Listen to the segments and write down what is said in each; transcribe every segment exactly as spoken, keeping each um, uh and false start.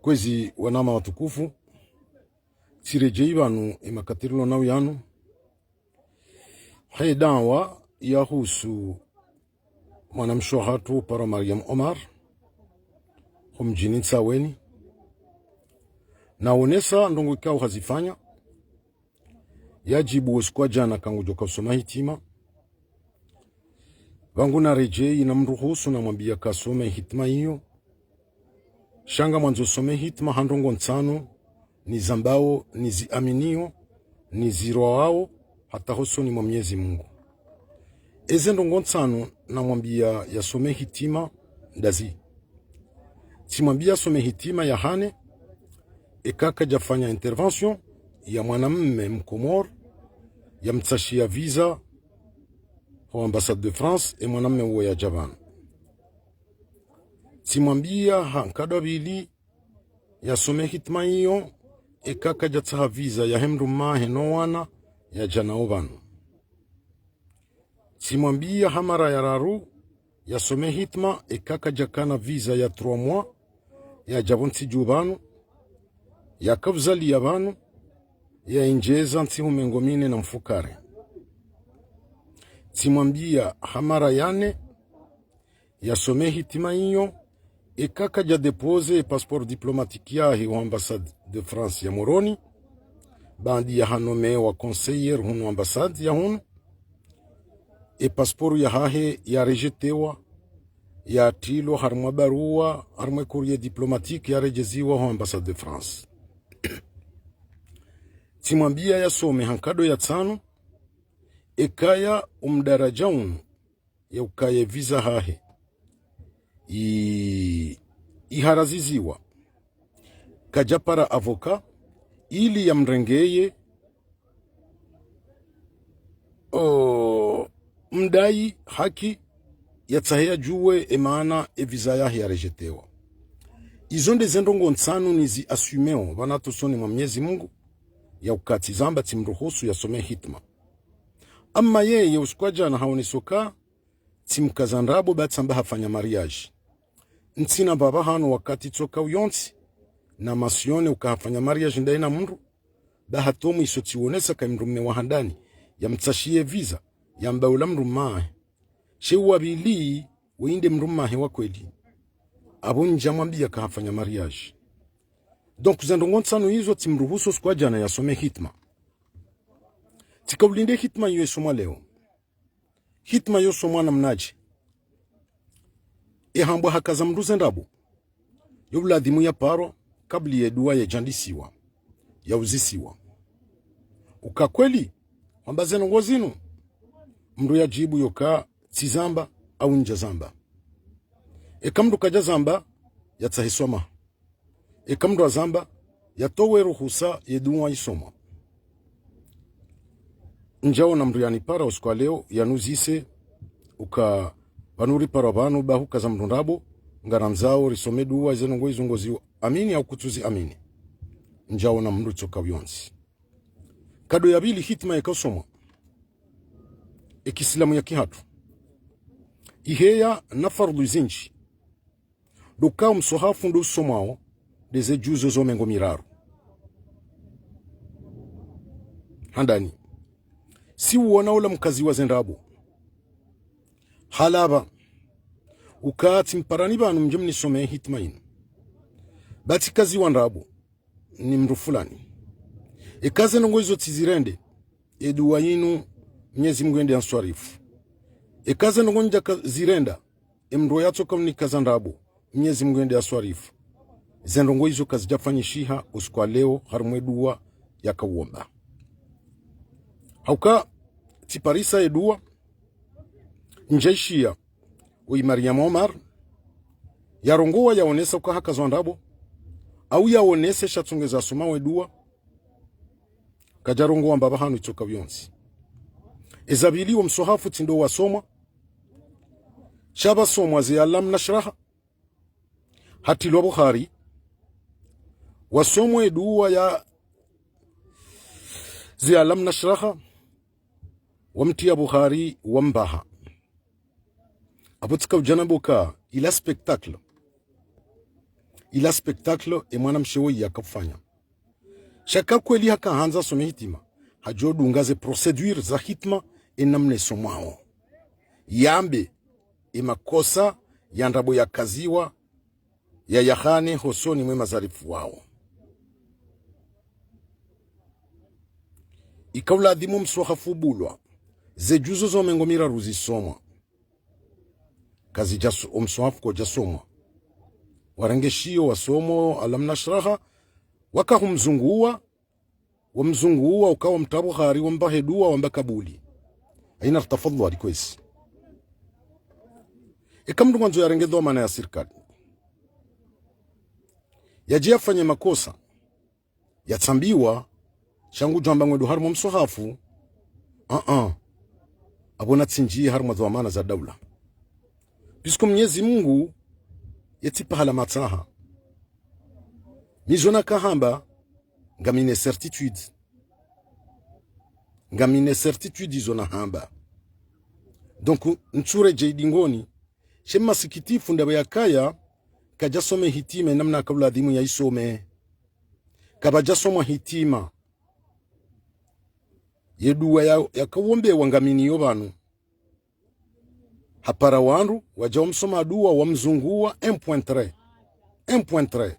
Kwezi wananya watukufu, tsiredjeyi pvanu ye makati rilo nayo yanu, he dawa yahusu mwanamshe wahatru uparwa Mariam Omar, ho mdjini Ntsaweni. Nawonesa ndrongoo ikao hazifanya, yadjibu wo usiku wa djana ka ngudjo ka usoma hitima. Pvangu naredjeyi namruhusu namwambiya kasome hitima iyo. Sha ngamwandzo usome hitima ha ndrongoo ntsanu, nizambao, niziaminiyo, nizirwao, hata hosoni mwa Mnyezi Mungu. Eze ndrongoo ntsanu namwambiya yasome hitima ndazi. Tsimwambiya yasome hitima yahane, eka kadjafanya intervention ya mwanamme Mkomori, yamtsashiya visa ho ambassade de France, ye mwanamme uwo yadja pvanu. Tsimwambiya ha nkado ya pvili yasome hitima iyo, eka kadjatsaha visa yahe mdrumme wahe no wana yadja nao pvanu. Tsimwambiya ha mara ya raru yasome hitima, eka kadjakana visa ya trois mois, yadja pvo ntsi dju pvanu, yakauzaliya pvanu, yaendjeza ntsihu mengo mine na mfukare. Tsimwambiya ha mara ya nne yasome hitima iyo, eka kadja déposer passeport diplomatique yahe ho ambassade de France ya Moroni, baanda yaha nomewa conseiller hunu ambassade ya hunu, ye passeport yahahe yarejetewa, yatrilwa harimwa baruwa, harimwa courrier diplomatique, yaredjeziwa ho ambassade de France. Tsimwambiya yasome ha nkado ya ntsanu, ekaya omdaraja unu, ya ukaya ye visa yahahe i-, iharaziziwa, kadjapara avocat ili yamrengeye, o, mdayi haki yatsahe yadjuwe ye maana ye visa yahe yarejetewa. Izo nde ze ndrongoo ntsanu niziassumeo pvanu hosoni mwa Mnyezi Mungu, ya uka tsizamba tsimruhusu yasome hitima. Amma yeye usiku wa djana haonesa uka tsimkaza ndrabo ba tsamba hafanya mariage. Ntsina mbaba hanu wakati tsoka uyontsi, namsione uka hafanya mariage ndaye na mndru, ba hata omwiso tsiwonesa ka mdrume wa handani, yamtsashiye visa, yamba ula mdrume wahe. She wa pvili, wende mdrume wahe wa kweli. Apvo ndjamwambiya ka hafanya mariage. Donc, ze ndrongoo ntsanu izo tsimruhusu usiku wa djana yasome hitima. Tsika ulinde hitima iyo isomwa leo. Hitima yo somwa namnadje? Ehambwa hakaza mndru ze ndrabo, yo uladhimu yaparwa kabla ye dua yadjandisiwa, yauzisiwa. Uka kweli, hwamba ze ndrongoo zinu? Mndru yadjibu yoka tsizamba au ndjazamba. Eka mndru kadjazamba, yatsahe swamaha. Eka mndru azamba, yatowe ruhusa ye dua isomwa. Ndjaona mndru yanipara usiku wa leo, yanuzise, uka pvanu ripara pvanu ba hukaza mndru ndrabo, ngarandzao risome dua, ze ndrongoo izo ngoziamini au kutsuziamini. Ndjaona mndru tsoka uyontsi. Nkado ya pvili hitima yeka usomwa, ye kiislamu ya kihatru, iheya na fardhu zindji. Ndo uka omswahafu ndo usomwao, nde ze juzu zo mengo miraru. Handani. Tsi uona ula mkazi wa ze ndrabo, halapva, uka tsimparani pvanu mdje mnisomeye hitima inu. Ba tsikaziwa ndrabo ni mndru fulani. Eka ze ndrongoo izo tsizirende, ye dua inu, Mnyezi Mungu yende yanswarifu. Eka ze ndrongoo ndjakazirenda, ye mndru yatsoka unikaza ndrabo, Mnyezi Mungu yende yanswarifu. Ze ndrongoo izo kazidjafanyishiha usiku wa leo harimwa ye dua yakauomba. Hauka tsiparisa ye dua, ndjaishiya, uyi Mariam Omar, yarongowa yaonesa uka hakazwa ndrabo, au yaonese sha tsongeza asoma we dua, kadjarongowa mbapvi hanu itsoka uyontsi. Eza pvili, wo mswahafu tsi ndo wasomwa, sha pvasomwa ze Alam Nashraha, hatrilwa Bukhari, wasomwa ye dua ya ze Alam Nashraha, wamtriya Bukhari, wambaha. Apvo tsika udjana mboka ila spectacle. ila spectacle e mwanamshe woyi yakafanya. Sha ka kweli haka handza some hitima, hadjo dunga ze procédure za hitima e namna isomwao. Yambe e makosa ya ndrabo yakaziwa, yayahane hosoni mwe mazarifu wao. Ika uladhimu mswahafu ubulwa, ze juzu zo mengo miraru zisomwa. Kazidja so-, o mswahafu kaudjasomwa. Warenge shiyo wasomo Alam Nashraha, waka humzunguwa, wamzunguwa uka wamtra Bukhari, wambahe duwa, wamba kabuli. Haina tafadhwali kwezi. Eka mndru ngwandzo yarenge dhwamana ya sirikali, yadje yafanye makosa, yatsambiwa, sha ngudjo amba ngwendo harumwa mswahafu. Aa. Apvo natsindjiye harumwa dhwamana za daula. Puisque Mnyezi Mungu yetsi pahala matsaha. Mi zo nakahamba, ngamina certitude. Ngamina certitude izo nahamba. Donc, ntsuredjeyi dingoni, she masikitifu ndapvo yakaya, kadjasome hitima namna ka uladhimu yaisome. Kapvadjasomwa hitima. Ye duwa ya, yakawombewa ngaminiyo pvanu. Hapara wandru, wadja wamsoma duwa, wamzunguwa, un point trait. Un point trait.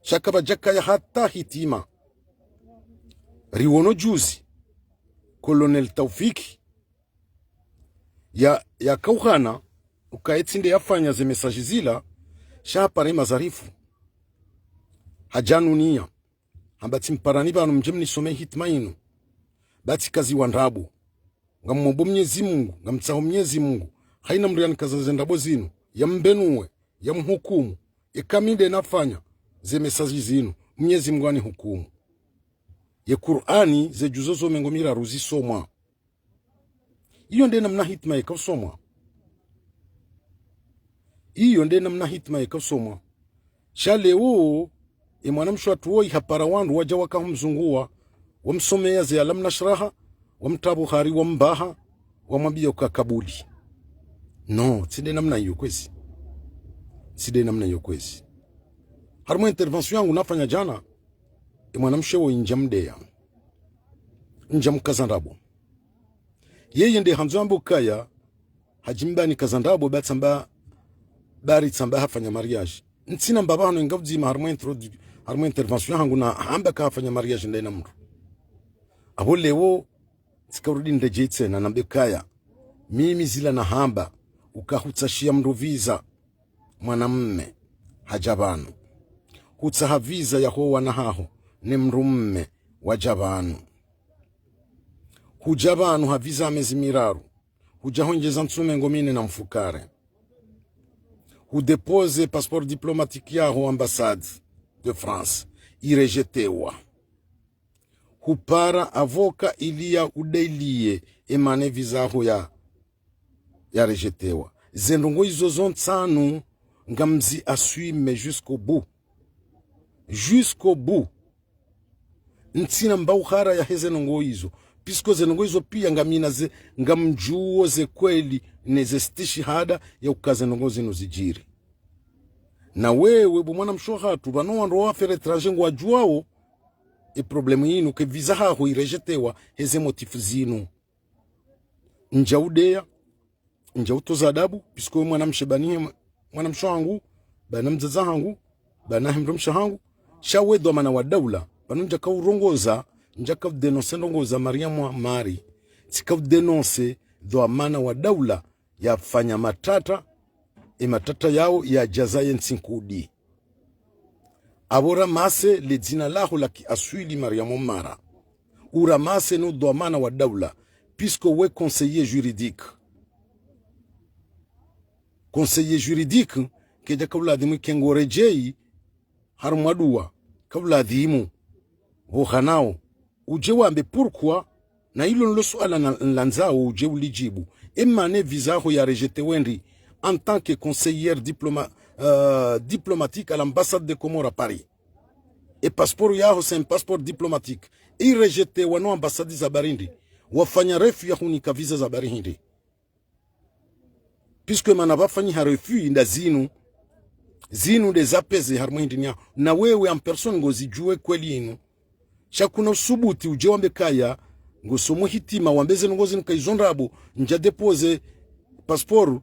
Sha kapvadjakaya hata hitima. Riwono juzi, Colonel Taufiki, ya, yakauhana, ukaya tsi nde yafanya ze message zila, sha hapara e mazarifu. Hadjanuniya. Hamba tsimparani pvanu mdje mnisome hitima inu. Ba tsikaziwa ndrabo. Ngamumombo Mnyezi Mungu, ngamtsaho Mnyezi Mungu. Haina mndru yanikaza ze ndrabo zinu, yambenuwe, yamhukumu. Eka mi nde nafanya ze message zinu, Mnyezi Mungu anihukumu. Ye Kur'ani, ze juzu zo mengo miraru zisomwa. Iyo nde namna hitima yeka usomwa. Iyo nde namna hitima yeka usomwa. Sha leo, e mwanamshe watru woyi hapara wandru wadja waka humzunguwa, wamsomeya ze Alam Nashraha, wamtra Bukhari, wambaha, wamwambiya uka kabuli. Non, tsi nde namna iyo kwezi. Tsi nde namna iyo kwezi. Harumwa intervention yangu nafanya djana, e mwanamshe woyi ndjamdeya. Ndjamkaza ndrabo. Yeye nde handzo yambe ukaya, hadjimbani kaza ndrabo ba tsamba, bari tsamba hafanya mariage. Ntsina mbaba hano inga udzima harumwa introdu-, harumwa intervention yahangu nahamba ka hafanya mariage ndaye na mndru. Apvo leo, tsika urudi ndedje tsena nambe ukaya. Mimi zila nahamba, uka hutsashiya mndru visa. Mwanamme, hadja pvanu. Hutsaha visa yaho wana haho, ne mndru mme, wadja pvanu. Hudja pvanu ha visa ya mezi miraru. Hudja hwendjeza ntsu mengo mine na mfukare. Hudéposer passeport diplomatique yaho ambassade de France. Irejetewa. Hupara avocat ili ya udélier emana e visa yaho ya, yarejetewa. Ze ndrongo izo zontsanu ngamzi assumer jusqu'au bout. Jusqu'au bout. Ntsina mbauhara yahe ze ndrongo izo. Puisque ze ndrongo izo piya ngamina ze, ngamdjuwo ze kweli ne ze stishihada ya uka ze ndrongo zinu zidjiri. Na wewe bo mwanamshe hatru, pvanu wandru wa affaires étrangères ngwadjuwawo, e problème yinu ke visa haho irejetewa heze motif zinu. Ndjaudeya, ndjautoza adabu, puisque we mwanamshe ba nahe mwanamshe hangu, ba na mdzadze hangu, ba nahe mdrumshe hangu, sha we dhwamana wa daula, pvanu ndjaka urongoza, ndjaka udénoncer ndrongo za Mariam Mari, tsika udénoncer dhwamana wa daula, yafanya matata, e matata yawo yadjaza ye ntsi nkudi. Apvo ramasser le dzina laho la kiaswili Mariam Mara. Uramasser no dhwamana wa daula, puisque we conseiller juridique. Conseiller juridique, kedja kauladhimu ke ngoredjeyi, harumwa duwa, kauladhimu, pvo hanao, udje wambe pourquoi, na ilo nlo suala na, nlandzao udje ulidjibu. Emana e visa yaho yarejetewa ndri, en tant que conseillère diploma-, euh, diplomatique à l'ambassade de Comores à Paris. E passeport yaho c'est un passeport diplomatique. Irejetewa no ambassade za bari ndri. Wafanya refus ya hunika visa za bari hindri. Puisque mana pvafanyiha refus nda zinu. Zinu nde zapveze harimwa hindri nyaho. Na wewe en personne ngozidjuwe kweli inu. Sha kuna usubuti udje wambe kaya, ngosomo hitima, wambe ze ndrongo zinu kaizo ndrabo, ndja déposer passeport,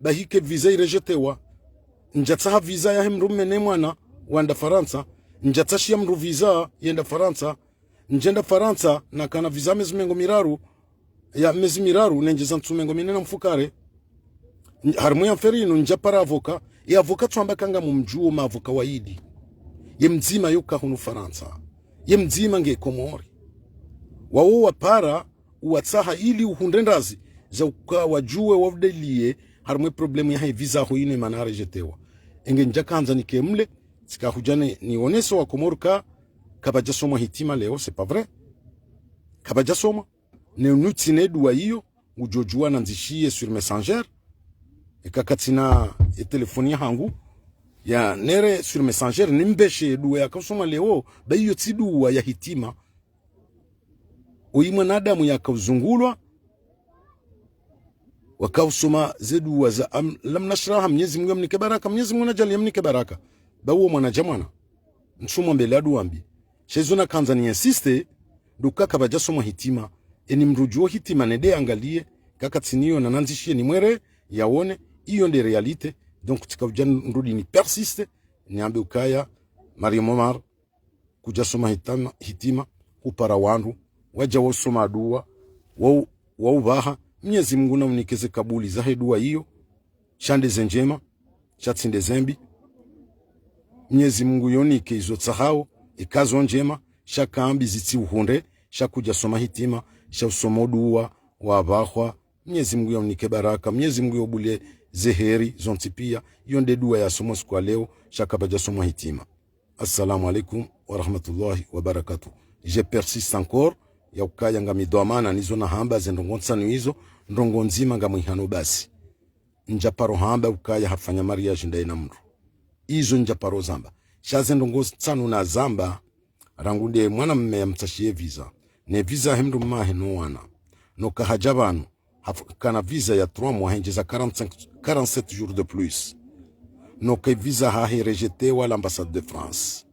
bahi ke visa irejetewa. Ndjatsaha visa yahe mdrume ne mwana, wanda Farantsa. Ndjatsashiya mdru visa, yenda Farantsa. Ndjenda Farantsa, nakana visa mezi mengo miraru, ya mezi miraru, nendjeza ntsu mengo mine na mfukare. N-, harimwa ye affaire inu, ndjapara avocat. Ye avocat tsu amba ka ngamumdjuo ma avocat waili. Ye mdzima yuka hunu Farantsa. Ye mdzima nge Komori. Wawo wapara, uwatsaha ili uhundre ndrazi, za uka wadjuwe wavudeliye, harimwa ye problème yahe visa ho inu mana arejetewa. Enge ndjakandza nike mle, tsika hudja ne, nionese wa Komori ka, kapvadjasomwa hitima leo, c'est pas vrai. Kapvadjasomwa. Ne nutsi ne dua iyo, udjodjuwa nandzishiye sur Messenger. Eka katsina ye telefoni yahangu, ya nere sur Messenger, nimbeshe ye dua yakausomwa leo, ba iyo tsi dua ya hitima. Oyi mwanadamu yakauzungulwa, wakausoma ze dua za am-, lam nashraha, Mnyezi Mungu yamnike baraka, Mnyezi Mungu nadjali yamnike baraka. Ba uwo mwana dja mwana. Ntsumwa mbele adu wambi. Sha izo nakandza ni insiste, ndo ka kapvadjasomwa hitima. Eni mdru udjuo hitima nende yangaliye, ka katsina iyo nandzishiye nimwere, yawone, iyo nde réalité. Donc, tsika udja nrudi ni persiste, niambe ukaya, Mariam Omar, kudjasoma hitama, hitima, hupara wandru, wadja wausoma dua, wau-, wauvaha, Mnyezi Mungu naunike ze kabuli zahe dua iyo, sha nde ze ndjema, sha tsi nde ze mbi. Mnyezi Mungu yonike izo tsahao, ika zo ndjema, sha ka mbi zitsi uhundre, sha kudjasoma hitima, sha usomo dua, wavahwa, Mnyezi Mungu yaunike baraka, Mnyezi Mungu yaubulie ze heri zontsi pia, iyo nde dua yasomwa siku wa leo, sha kapvadjasomwa hitima. Assalamu alaikum wa rahmatullahi wa barakatuh. Je persiste encore, ya ukaya ngami dhwamana nizo nahamba ze ndrongo ntsanu izo, ndrongo ndzima ngamwihano basi. Ndjaparo hamba ukaya hafanya mariage ndaye na mdru. Izo ndjaparo zamba. Sha ze ndrongo ntsanu nazamba, rangu nde mwanamme yamtsashiye visa. Ne visa he mdrumme wahe no wana. No kahadja pvanu, haf-, kana visa ya trois mois, hendjeza quarante-cinq, quarante-sept jours de plus. No ka visa hahe rejetewa l'ambassade de France.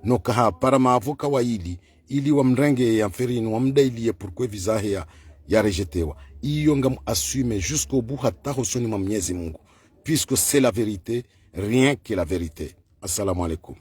No kahapara ma avocat waili, ili wamrenge ye affaire inu, wamdailiye pourquoi visa yahe ya, ya rejetewa. Iyo ngamu assume jusqu'au bout hata hosoni mwa Mnyezi Mungu. Puisque c'est la vérité, rien que la vérité. Assalamu alaikum.